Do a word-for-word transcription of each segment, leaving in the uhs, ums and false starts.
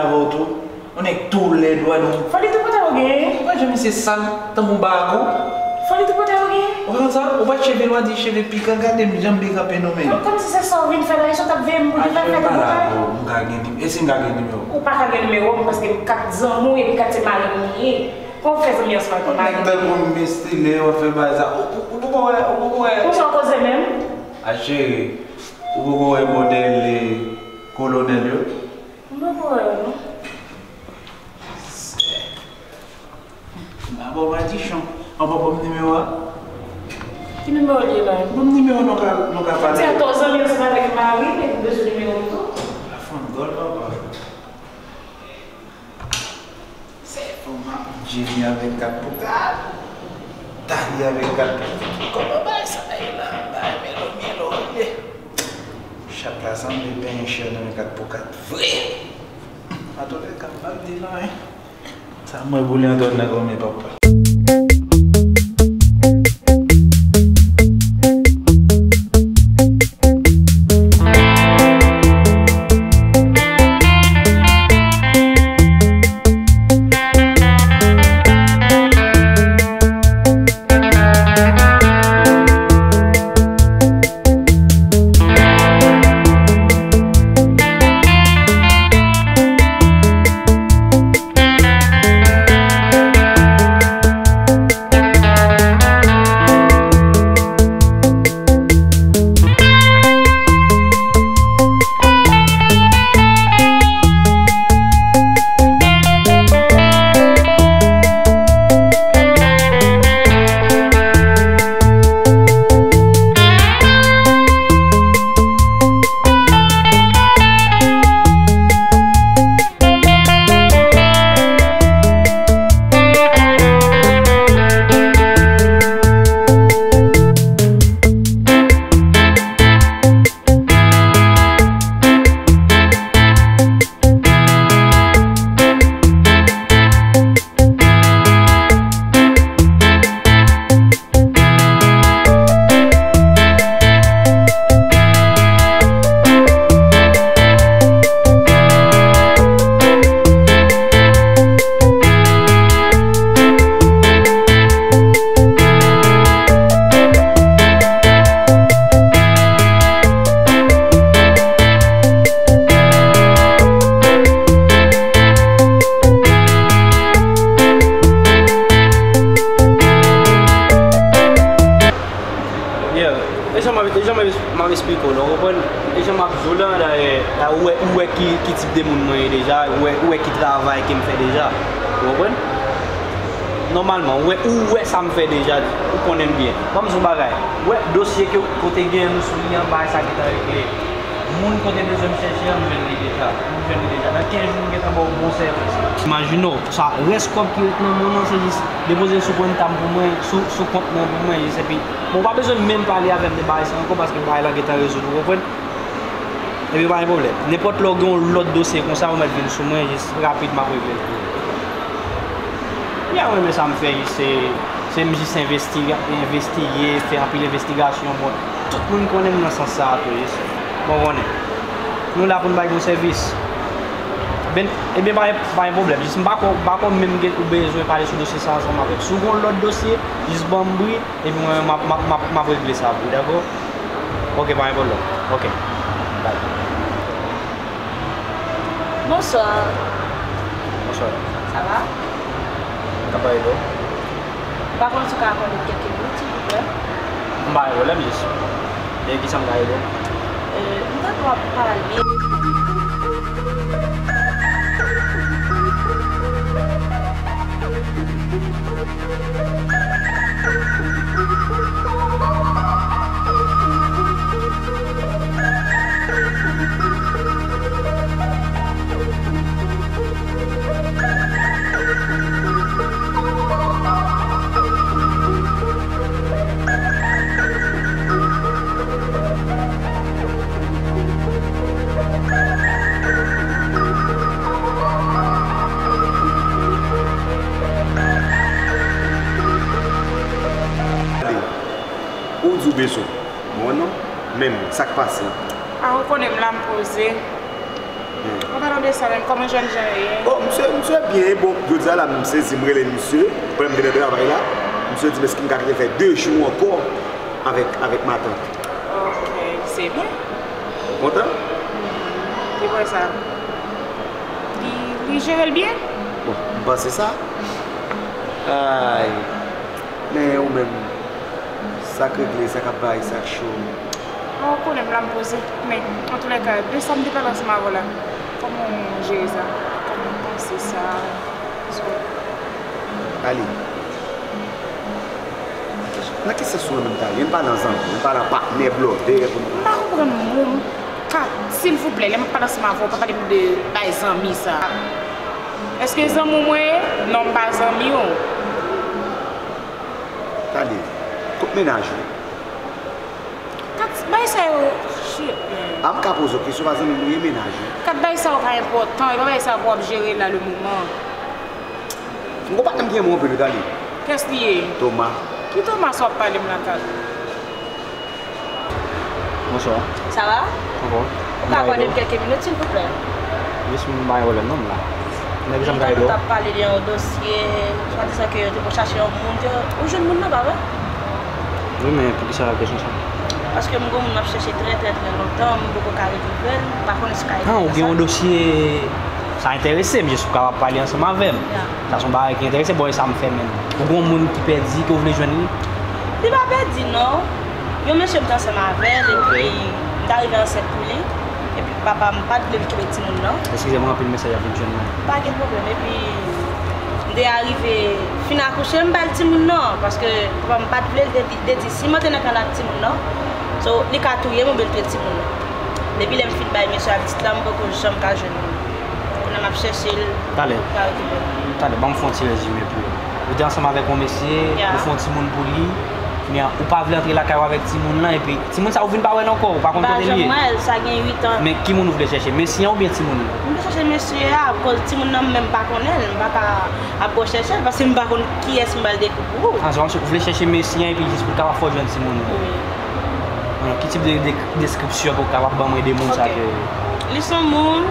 Avè w tou. Ou nèg tou lèd, ou wè nou. Fò li te pote w gen. Ou pa jan misye sal, tankou bago. Fò li te pote w gen. Ou konn sa? Ou pa cheve lwa di cheve pikan, gade m jan m dekanpe non men. Kòmsi se sa w vin fè la, e sa w t ap veye m pou li pa fè tout bagay. M ka gen nim-, e si m ka gen nimewo? Ou pa ka gen nimewo m paske m kat zanmi w epi kat se mari m li ye. Kòman w fè zanmi ansanm ak mari m li ye? Nèg tankou m estile, w ap fè bagay sa. Ou, ou, ou poko wè, ou poko wè. Konsa w koze menm? A cheri, ou poko wè modèl kolonèl yo? M poko wè yo non. M pa ba w madichon. An pa ban m nimewo a? Ki nimewo li ye la? Ban m nimewo nou ka, nou ka pale. Di atò zanmi ansanm avèk mari m, epi m bezwen nimewo m tou. La fanm dwòl papa. Se fanm ap djeni avèk kat pou kat. Tali avèk kat pou kat. Kòman bagay sa ye la? Bagay melo melo ye. Chat la sanble benyen chè nan men kat pou kat vre. Antouka, m p ap di l anyen. Sa mwen boule Antòn nan granmè papa. Yeah. E jan m ap, e jan m ap, m ap esplike w la, w konprann? E jan m ap di w la, dayè, ou wè, ou wè ki, ki tip de moun mwen ye deja, ou wè, ou wè ki travay ke m fè deja, w konprann? Nòmalman, ou wè, ou wè sa m fè deja, ou konnen m byen. Ban m di w bagay, ou wè dosye ke, kote gen nou sou li an, bagay sa gentan regle. Moun kote bezwen m chèche an, m jwenn li deja. M jwenn li deja. Nan kenz jou, m gentan ba w bon sèvis. Imajine w, sa rès kòb ki ret nan men w nan, se jis depoze l sou kont tab pou mwen, sou, sou kont mwen pou mwen, jis epi. Bon, w pa bezwen menm pale avè m de bagay sa ankò, paske bagay la gentan rezoud, ou konprann? Epi pa gen pwoblèm. Nenpòt lè w gen yon lòt dosye konsa, ou mèt vin sou mwen, jis rapid, m ap regle l pou ou. Ya, mwen, men sa m fè, jis se, se m jis envestiga-, envestige, fè anpil envestigasyon, bon. Tout moun konnen m nan sans sa a tou, jis. Bon, konnen. Nou la pou n bay bon sèvis. Ben, ebyen, pa, pa gen pwoblèm. Jis m pa kwè, pa kwè menm gen ou bezwen pale sou dosye sa ansanm avè m. Si w gen yon lòt dosye, jis ban m bri, epi mwen, m ap, m ap, m ap, m ap regle sa pou ou, dakò? Ok, pa gen pwoblèm. Ok. Bye. Bonswa. Bonswa. Sa va? Ka pale dlo? M pa konnen si w ka akòde m kèk minit, silvouplè. M pa gen pwoblèm, jis. De kisa m ka ede w? Euh, m tande w ap pale. Ou di w bezwen mwen non, men sa k pase? A, ou konnen m la, m poze. Hmm. Palan de sa menm, kòman jèn jan yo ye? Oh, misye, misye byen, bon, jodi a la, m sezi, m rele misye, pandan m te nan travay la, misye di m èske m ka kite fè de jou ankò avèk, avèk matant. Ok, se byen. Ou kontan? Li wè sa. Li, li jere l byen? Bon, m panse sa. Ay, men ou menm, sa k regle, sa k ap bay, sa k cho? Ah, ou konnen m la m poze. Men, antoulèka, de sa m te pale ansanm avè w la, kòman w jere sa? Kòman w panse sa? So, Tali, nan ki sans ou renmen m Tali? M pa nan zanmi, m pa nan patnè, blòdè pou nou. M pa konprann mo m. Kat, silvouplè, lè m ap pale ansanm avè w, pa pale m de bay zanmi sa. Èske zanmi w mwen ye? Non, m pa zanmi w. Tali, kot mennaj ou? Kat, bay sa yo, shit, man. A, m ka poze w kesyon, pa zanmi m ou ye, mennaj ou? Kat, bay sa yo pa enpòtan, e pa bay sa pou w ap jere la le moman. M gon patnè m ki renmen w anpil wi, Tali. Kiyès li ye? Toma. Ki Toma sa w ap pale m la, Kat? Bonswa. Sa va? Anfòm. Ou ka akòde m kèlke minit, silvouplè? Jis m pa gen pwoblèm non, m la. Nèg, jan m ka ede w? Ou t ap pale de yon dosye, swadizan ke yo te konn chache yon moun, ke ou jwenn moun nan, pa vre? Wi, men poukisa w ap kesyon sa? Paske m gon moun m ap chèche trè, trè, trè lontan, m poko ka retwouve l, m pa konnen si w ka ede m nan sa. Ah, ou gen yon dosye, sa enterese m, jis ou kapab pale ansanm avè m. Ya. Sa se yon bagay ki enterese, bon, e sa m fè menm. Ou gen yon moun ki pèdi, ke w vle jwenn li? Li pa pèdi, non. Yon mesye m te ansanm avè l, epi m ta rive ansent pou li. Epi papa m pa t vle l kenbe timoun nan. Eskize m, anpil mesaj ap vin jwenn mwen. Pa gen pwoblèm. Epi m te arive fin akouche, m ba l timoun nan, paske papa m pa t vle l, te di, te di si m antre nan kay la ak timoun nan, so, li ka touye m oubyen l touye timoun nan. Depi lè m fin bay mesye a pitit la, m poko janm ka jwenn li. Kounye a m ap chèche l, m pa retwouve l. Talè, ban m fè yon ti rezime pou ou. Ou te ansanm avèk yon mesye, ou fè yon timoun pou li, men ou pa vle antre lakay ou avèk timoun lan, epi timoun sa ou vin pa wè l ankò, ou pa konn kote l ye. M pa janm wè l, sa gen uit an. Men ki moun ou vle chèche, mesye an oubyen timoun nan? M vle chèche mesye a, akoz timoun nan m menm pa konnen l, m pa ka ap gwo chèche l, paske m pa konn kiyès m pral dekouvri. Ah, se kòmsi ou vle chèche mesye an epi jis pou l kapab fè w jwenn timoun nan. Wi. Ki tip de, de deskripsyon ke w kapab ban mwen de moun sa ke... Ok. Li se yon moun,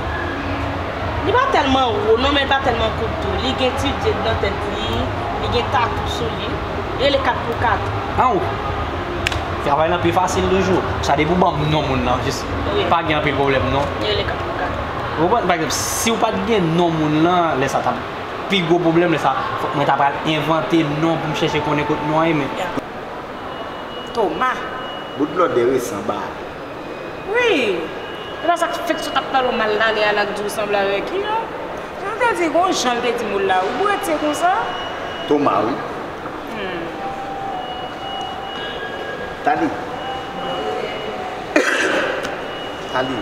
li pa tèlman wo non, men li pa tèlman kout tou. Li gen ti dread nan tèt li, li gen tatou sou li. Li rele kat pou kat. Anwo. Travay lan pi fasil toujou. Sa depi w ban m non moun nan, jis pa gen anpil pwoblèm non. Li rele kat pou kat. Ou konprann? Pa egzanp, si w pa t gen non moun lan, lè sa t ap pi gwo pwoblèm, lè sa fòk mwen ta pral envante non pou m chèche konnen kot non an ye, men... Ya. Toma. Bout blòdè resan ba. Wi. E pa sa k fèk sot ap pale w mal la, lè a la k di w sanble avèk li, non? Jan te di, gon jan l te di mo la, ou bourèt se konsa? Toma, wi. Hmm. Tali. Tali,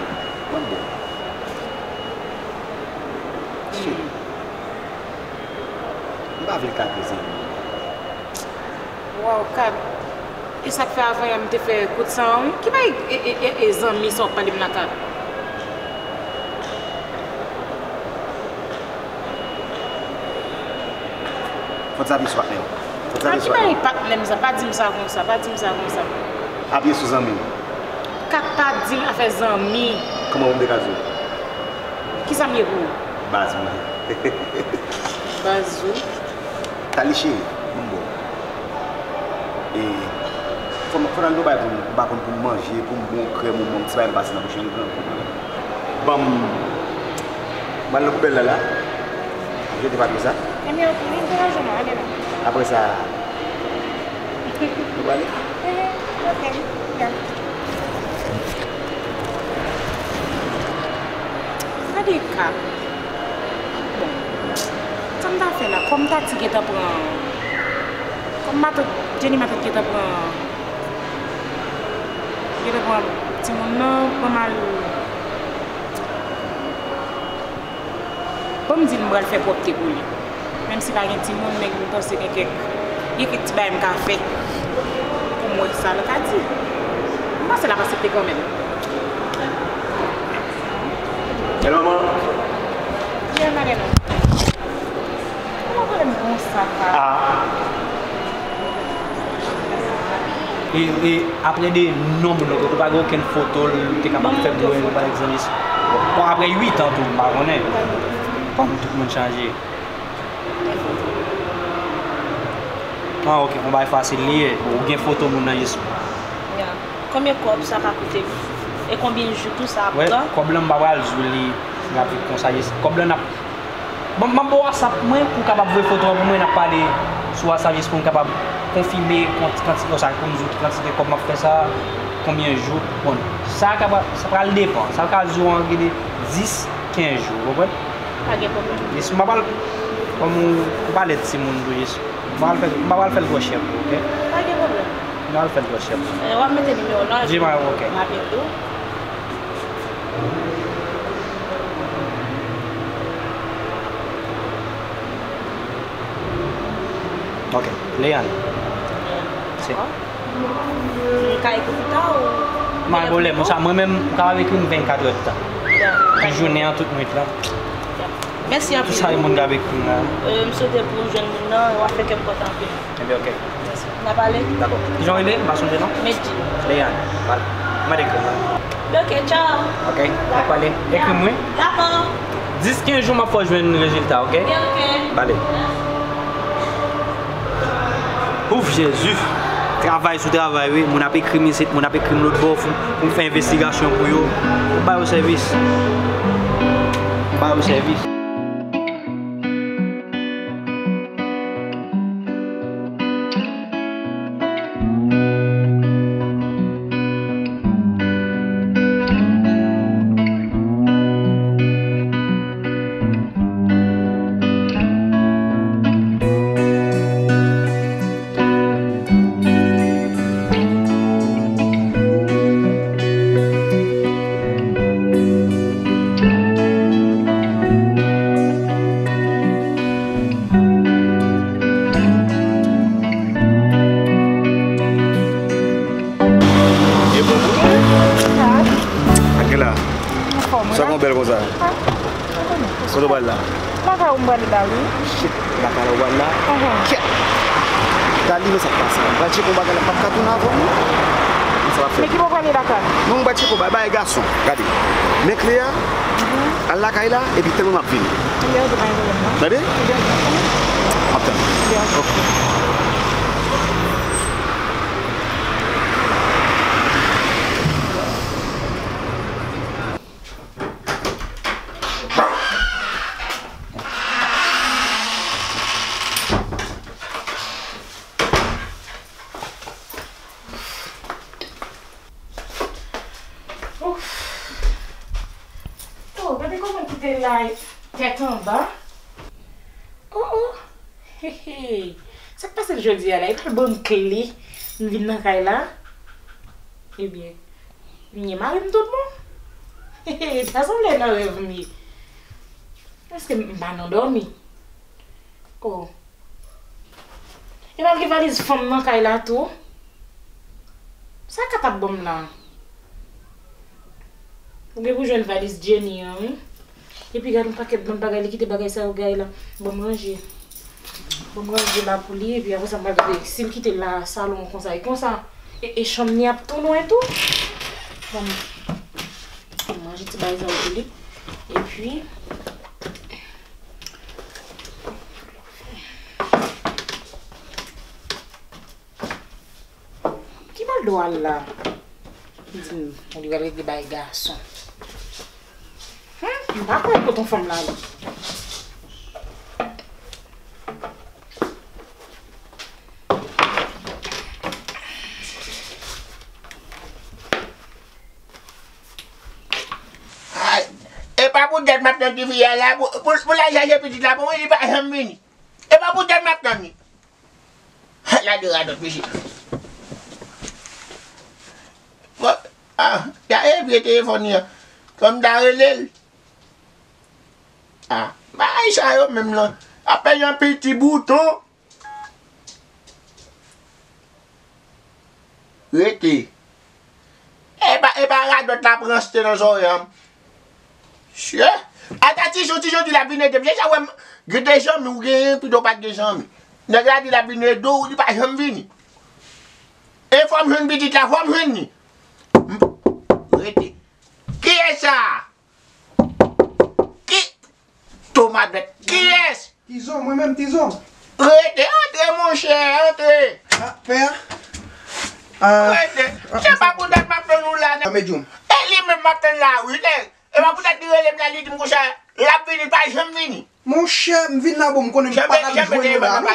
mwen bon. Cheri. M pa vle kake zanmi. Waw, Kat. E sa k fè avan yè m te fè kout san an, wi. Ki bagay e, e, e, e zanmi sa w ap pale m la, Kat? Fò w apye sou patnè w. Fò w apye sou patnè w. Ki bagay patnè m sa? Pa di m sa konsa, pa di m sa konsa. Apye sou zanmi w. Kat, pa di m afè zanmi. Kòman pou m te ka di w? Kisa m ye pou ou? Baz mwen. Baz ou? Tali cheri, m bon. E, fò n, fò n al Dubai pou m, m pa konn pou m manje, pou m bon krèm, ou bon ti bagay m pase nan bouch mwen, grangou. Ban m, m al nan poubèl la, la. Jete papye sa. Ebyen, ok, li deranj ou non, ale non. Apre sa, nou prale? Eh, ok, ya. Gade ka. Bon, sa m ta fè la, kòm Tati gentan pran, kòm matant, Jenny matant gentan pran, gentan pran timoun nan, ban m al, ban m di l m pral fè pwòpte pou li. Menm si pa gen timoun, men m panse gen kèk, gen kèk ti bagay m ka fè pou m wè sa l ka di. M panse l ap aksepte kanmenm. Bèl manman. Bèl manman. Kòman pale m konsa, pa? Ah. E, e apre de non moun nan, ou pa gen okenn foto l te kapab fè m wè, pa egzanp, jis Bon, apre uit an tou, m pa konnen. Kòm tout moun chanje. Ah, ok, yon bagay fasil li ye. Bon, ou gen foto moun nan jis. Ya. Konbyen kòb sa ka koute m? E konbyen jou tou sa ap pran? Kòb lan m pa pral di w li rapid konsa, jis kòb lan n ap Ban m, ban m ba w WhatsApp mwen pou w kapab voye foto an pou mwen, n ap pale sou WhatsApp jis pou m kapab konfime kont-, kantite, sa, pou m di w ki kantite kòb m ap fè sa, konbyen jou. Bon, sa kapab, sa pral depann. Sa ka di w antre de dis, kenz jou, w konprann? Pa gen pwoblèm. Jis m pa pral, kòm ou, ou pale de timoun tou, jis m pa pral fè, m pa pral fè l twò chè pou ou, ok? Pa gen pwoblèm. M pa pral fè l twò chè pou ou. Eh, w ap mete nimewo w nan, Gmail, ok. M ap epi tou. Ok, Leyann. Se. M ka ekri pou ta ou? Pa gen pwoblèm, sa, mwen menm, ou kapab ekri m vennkat è tan. Tout jounen an, tout nwit lan. Mèsi anpil. Tout sa moun k ap ekri m la. Euh, m swete pou w jwenn moun nan, w ap fè kè m kontan anpil. Ebyen, ok. Mèsi. N a pale? Dakò. Kijan w rele? M pa sonje non. Medjine. Leyann. Pale. Mande ekri m la. Ok, tchao. Ok, n a pale. Ekri m, wi. Dakò. Dis, kenz jou m ap fè w jwenn rezilta, ok? Ok, ok. Pale. Ouf, Jezi. Travay sou travay, wi. Moun ap ekri m isit, moun ap ekri m lòt bò, pou, pou m fè envestigasyon pou yo. Ou ba yo sèvis. Ou ba yo sèvis. E bon pou mwen. Sa. Ak la. Anfòm, wi. Sa kon bèl konsa. Kote w pral la? Lakay ou m prale la, wi. Shit, lakay la ou pral la? Kèt! Dali, men sa k pase la. M pral tcheke yon bagay la, m p ap ka tounen avè w, non. Men sa w ap fè. Men ki bò w prale lakay? Non, m pral tcheke yon bagay, bagay gason. Gade. Men kle a, al lakay la, epi tann mwen m ap vini. Tande? M ap tann. Ok. Ouf. Oh, gade kòman m kite la tèt anba. Oh, oh. Hey, hey. Sa k pase l jodi a la? Li pral ban m kle. M vin nan kay la. Ebyen, m gen mari m tout bon. Hey, hey, ta sanble nan rèv m ye. Èske m pa nan dòmi? Oh. Epa l gen valiz fanm nan kay la tou. Sa kat ap ban m la? Ou gen pou jwenn valiz Jenny an, wi. Epi gade yon pakèt bann bagay, li kite bagay sa yo gaye la. Ban m ranje. Ban m ranje la pou li, epi apre sa m pral gade si l kite l la salon konsa. E konsa, e, e chanm li ap tou lwen tou. Ban m, ban m ranje ti bagay sa yo pou li. Epi, ki bòl dwal la? Li di m, bon, li pral regle bay gason. Hmm, m pa kwè kote yon fanm la ye. Ay, e pa pou dèt m ap tann tifi a la, pou, pou, pou l al chache pitit la pou mwen, li pa janm vini. E pa pou dèt m ap tann li. Lage radòt mesye. Bon, ah, ta e vye telefòn li an. Kòm ta rele l. Ah, bagay sa yo menm lan. Apèl yon piti bouton. Rete. E pa, e pa radòt la pran site nan zòrèy an. Sye. Ata ti jou, ti jou, di l ap vin ede m. Se sa w wè m, gen de zanmi ou genyen, pito w pa t gen zanmi. Nèg la di l ap vin ede w, li pa janm vini. E fò m jwenn pitit la, fò m jwenn li. M, rete. Kiyès sa? Tomat vèt. Kiyès? Tizon, mwen menm, Tizon. Rete, antre, monchè, antre. Ah, pè a. Ah. Rete. Se pa pou dat m ap tann ou la, non. Mèt Djoum. E li menm m ap tann la, wi, nèg. E pa pou dat li rele m la, li di m konsa, l ap vini, l pa janm vini. Monchè, m vin la, bon, m konnen m pa t ap jwenn ou la, non.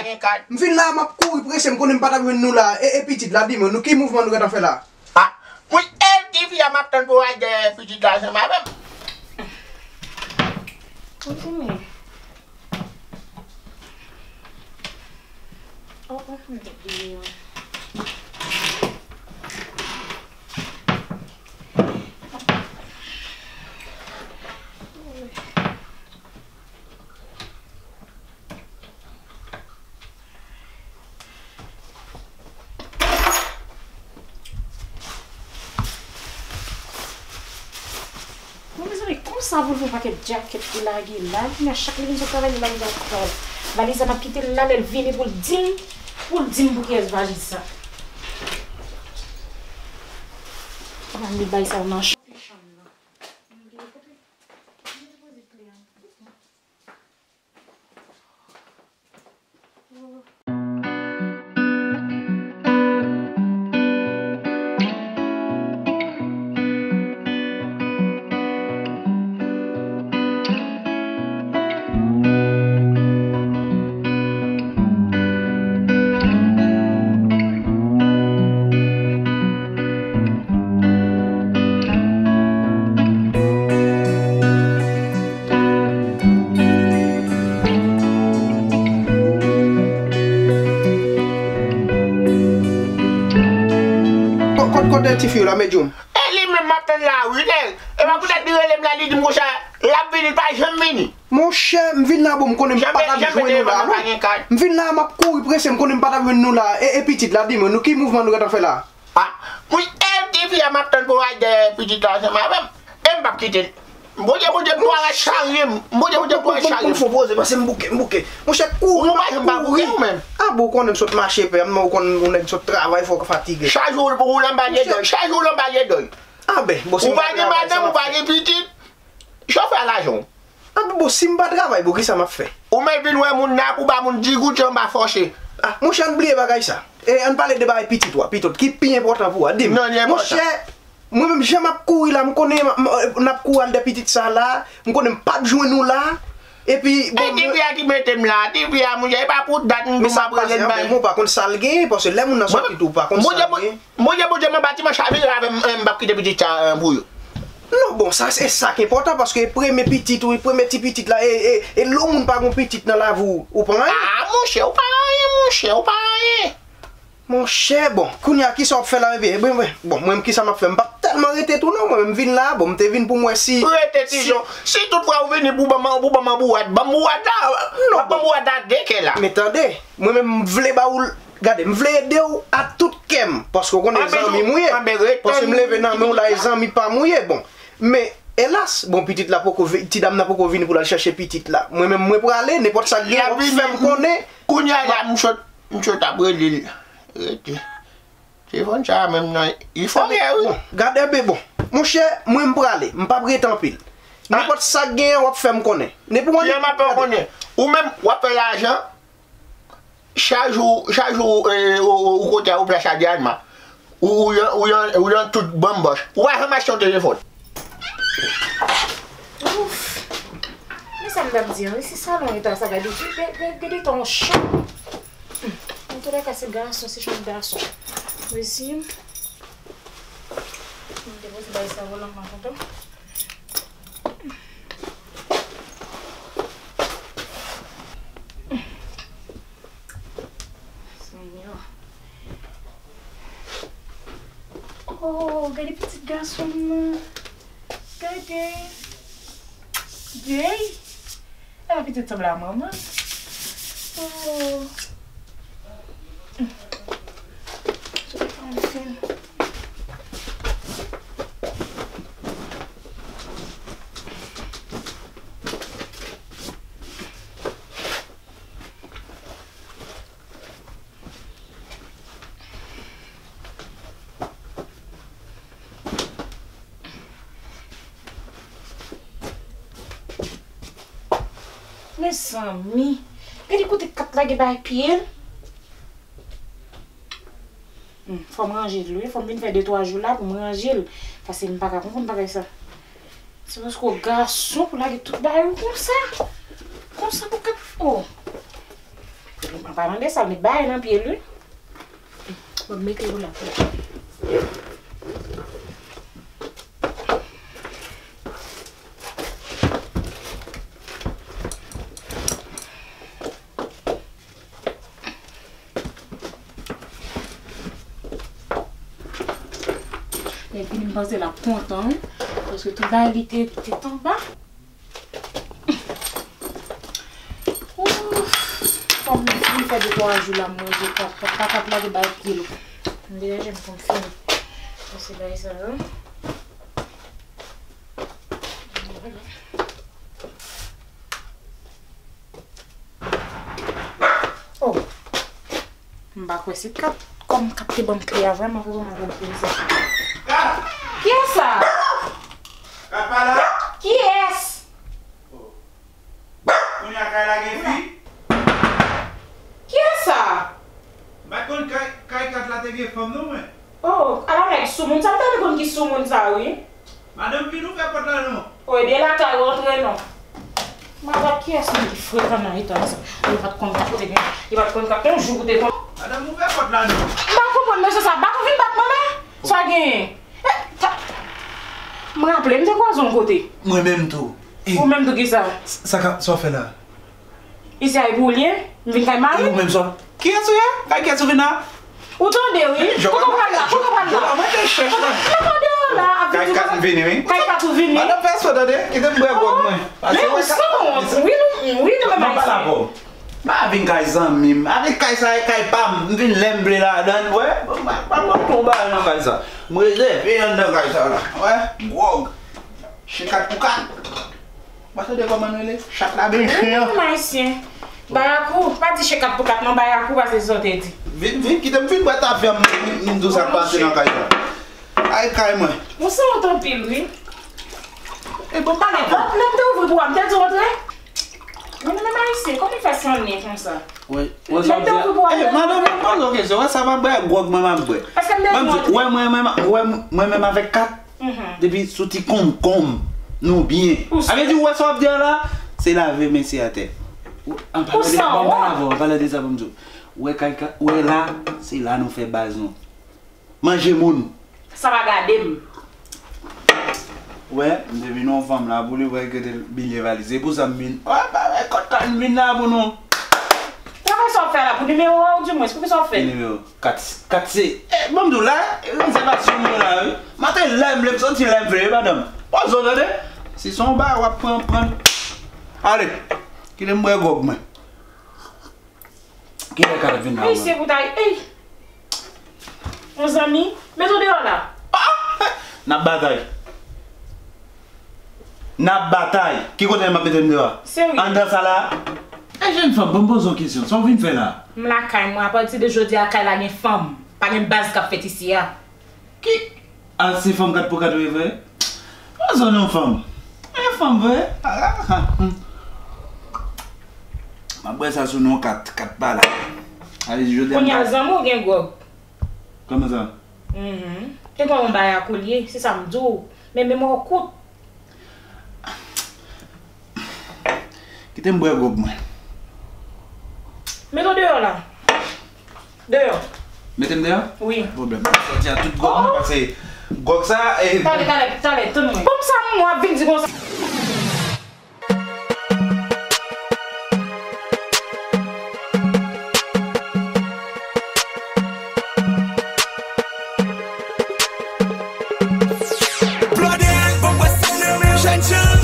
M vin la, m ap kouri prese, m konnen m pa t ap jwenn nou la. E, e pitit la, di mwen, nou ki mouvman nou gentan fè la? Ah, wi, e ti fi a m ap tann pou al dèyè pitit la ansanm avè m. Kontinye. Oh, oh, m te bliye. Bon, mezanmi, konsa pou l fè yon pakèt djakèt pou lage la, kounye a chak lè vin sot travay, li lage djakèt la. Valiz la m ap kite l la, lè l vini pou l di m, pou l di m pou kiyès valiz sa. Mwen li bay sa nan chanm nan. M bliye kote, m bliye poze kle a. Kot, kot, kote tifi yo la, Mèt Djoum? E li menm m ap tann la, wi, nèg. E pa poutèt li rele m la, li di m konsa, l ap vini, l pa janm vini. Monchè, m vin la, bon, m konnen m pa t ap jwenn nou la, non. M vin la, m ap kouri prese, m konnen m pa t ap jwenn nou la. E, e pitit la, di mwen, nou ki mouvman nou gentan fè la? Ah, wi, e ti fi a m ap tann pou al dèyè pitit la ansanm avè m. E m p ap kite l. Bondye, Bondye, pou al charye m. Bondye, Bondye, pou al charye m. Bon, bon, bon, poze, paske m bouke, m bouke. Monchè, kouri, m ap kouri. Ou pa janm pa bouke, ou menm. Ah, bon, ou konnen m sot mache, pè, m, ou konn yon nèg sot travay, fò w fatige. Chak jou ou, ou anba lye dòy, chak jou ou anba lye dòy. Ah, ben, bon, si m pa travay, sa m ap fè. Ou pa gen madanm, ou pa gen pitit. Sa w fè a lajan w? Ah, bon, si m pa travay, bon, kisa m ap fè? Ou mèt vin wè moun nan pou ba moun di goud, se anba fòse. Ah, monchè, ann bliye bagay sa. E ann pale de bagay pitit ou a, pitit ki pi enpòtan pou ou a. Di m, monchè, mwen menm, jan m ap kouri la, m konnen m, m, n ap kouri al dèyè pitit sa la, m konnen m p ap jwenn ou la. Epi, bon, e ti fi a ki mete m la, ti fi a, monchè, e pa pou dat m, m ap rele l, men ou pa konn sa l genyen, paske lè moun nan sòti tou, ou pa konn sa l genyen. Monchè, Bondye, m anba ti manch a vire avè m, m p ap kite pitit sa, eh, pou yo. Non, bon, sa, se sa ki enpòtan, paske premye pitit ou, premye ti pitit la, e, e, e lè yon moun pa gen pitit nan lavi w, ou pa anyen. Ah, monchè, ou pa anyen, monchè, ou pa anyen. Monchè, bon, kounye a, kisa w ap fè la, bebe? Bon, bon, bon, mwen, kisa m ap fè? M p ap tèlman rete tou, non, mwen, m vin la, bon, m te vin pou m wè si. Rete, Tizon. Si toutfwa ou vini pou ban m, pou ban m bourad, ban m bourad la, w ap ban m bourad la de kè la. Men tande, mwen menm, m vle ba ou l. Gade, m vle ede w a tout kè m, paske w konnen zanmi m ou ye. Paske m leve nan men w la, e zanmi pa m ou ye. Bon, men, elas, bon, pitit la poko vi-, ti dam nan poko vini pou l al chèche pitit la. Mwen menm, mwen prale, nenpòt sa k gen, w ap fè m konnen. Kounye a la, m sot, m sot ap rele l. Rete. Telefòn sa a menm nan, li fòre, wi. Bon, gade, enben, bon. Monchè, mwen, m prale, m p ap rete anpil. Nenpòt sa k genyen, w ap fè m konnen. Kijan m ap fè w konnen? Ou menm, w ap fè lajan. Chak jou, chak jou, eh, ou, ou, ou kote a, ou plas a Dianma. Ou, ou, yon, ou, yon, ou yon tout banmbòch. Ou pa janm achte yon telefòn. Ouf. Men sa m t ap di an, wi, si salon eta sa, gade, gade, gade, gade tan yon chan. Hmm. Antouka, se gason, se chan gason. Mezi. M te poze bay sa volan, m pa kontan. Senyè. Oh, gade pitit gason m nan. Gade. Dey. Epa pitit sanble a manman. Oh. Anfen. Mezanmi, gade kote kat la gen bay pye l. Hmm, fò m ranje l, wi. Fò m vin fè de twa jou la pou m ranje l. Paske m pa ka konprann bagay sa. Se paske w gason pou lage tout bagay ou konsa. Konsa pou kat. Oh. Mwen pa mande sa, met bagay nan pye l, wi. Bon, mete yo la. Epi m panse l ap kontan, wi, paske tout bagay li te, te anba. Ouf, fò m vin fè de twa jou la, m manje kat, kat, kat la te bay pye l. M deja jem konn fini. Pase bay sa yo. Oh. M pa kwè se kat. Kòm kat te ban m kle a, vrèman, vrèman, vrèman, vrèman. Kiyès sa? Kat pa la? Kiyès? Oh. Kounye a kay la gen fi? Kiyès sa? M pa t konn kay, kay kat la te gen fanm non, mwen. Oh, ala nèg soumoun sa, m ta renmen konn ki soumoun sa, wi. Madanm, vin ouvè pòt la non. Oy, de lakay ou antre non. Madanm, kiyès moun ki frekan nan eta sa? Li pa t konn kat te gen. Li pa t konn kat yon jou ou te konn. Madanm, ouvè pòt la non. M pa konprann mesye sa. Bat ou vin bat mwen, men? Sa genyen? Eh, ta- M raple, m te kwaze yon kote. Mwen menm tou. Eh, ou menm tou ki sa? Sa ka, sa w fè la? Isi a e pou ou l ye? M vin kay mari? E ou menm sa? Kiyès ou ye? Kay kiyès ou vin la? Ou tande, wi. Kote w pral la? Kote w pral la? Mwen te chèch la. Mwen tande w la. Kay kat m vini, wi. Kay kat ou vini. Madanm fè sò tande. Kite m bwè gwòg mwen. Men ou sanwont. Wi, nou, wi, nou menm Ayisyen. M pa vin kay zanmi m. Avèk kay sa, e kay pa m. M vin lè m vle ladan l, wè. M pa, pa pran tou bagay nan kay sa. M rezève anndan kay sa la. Wè, gwòg. Chen kat pou kat. Ou pa tande kòman nou rele? Chat la byen chen an. Wi, ayisyen. Bayakou, pa di chen kat pou kat non, bayakou, pase sa w te di. Vin, vin, kite m vin bwè tafya m, m, m di w sa k pase nan kay sa. Ay, kay mwen. Ou sanwont anpil, wi. E bon, pa nan kò. Lè m te ouvri pou w, m te di w antre. Mwen menm ayisyen, kòman w fè san nen konsa? Wi, wè sa w di a. Lè m te ouvri pou w, m te di w antre. Eh, madanm, mwen poze w kesyon, wè sa m ap bwè, gwòg mwen m ap bwè. Èske m te di w antre? Wè mwen menm, wè mwen menm avèk kat. Mhm. Depi sou ti konkonm, nou byen. Sa vle di, ou wè sa w ap di a la, se lave men se atè. Ou, an palan de, ban m pale avè w, an palan de sa pou m di w. Ou wè kay ka, ou wè la, se la nou fè baz nou. Manje moun. Sa pa gade m. Ou wè, m te vin yon fanm la pou li, wè, kote l bilye valiz. Se pou sa m vin. Wè, ba, wè, kontan m vin la pou nou. Travay sa w ap fè la, pou nimewo a ou di mwens, pou ki sa w ap fè? Ki nimewo? Kat, kat se, eh, ban m di w la, rezèvasyon mwen la, wi. Maten lè m vle, m soti lè m vle, wi, madanm. Pòz ou tande? Si se yon bagay w ap pran, pran. Ale, kite m bwè gwòg mwen. Kilè kat ap vin la, mwen? Ayisyen pou ta, ey! Yon zanmi, met ou deyò la. Ah! N ap batay. N ap batay. Ki kote m ap mete m deyò a? Serye. Anndan sa la? E jèn fanm, ban m poze w kesyon. Sa w vin fè la? M lakay mwen, apati de jodi a, kay la gen fanm. Pa gen baz k ap fèt isi a. Ki? A, se fanm kat pou kat ou ye vre? Pòz ou non fanm. E fanm vre? Ah, ah, hmm. M ap bwè sa sou non kat, kat pa la. A, jodi a m pa. Kounye a zanmi w gen gwòg. Kòman sa? Mhm. Te gen yon bagay ak ou l ye, se sa m di w. Men memwa w kout. Kite m bwè gwòg mwen. Met ou deyò la. Deyò. Mete m deyò? Wi. Pa gen pwoblèm. M ap sòti ak tout gwòg mwen, paske gwòg sa, e. Talè, talè, talè, tann mwen. Kòm sa, m ap vin di konsa. Blooded, bon, what's up, jèn jan?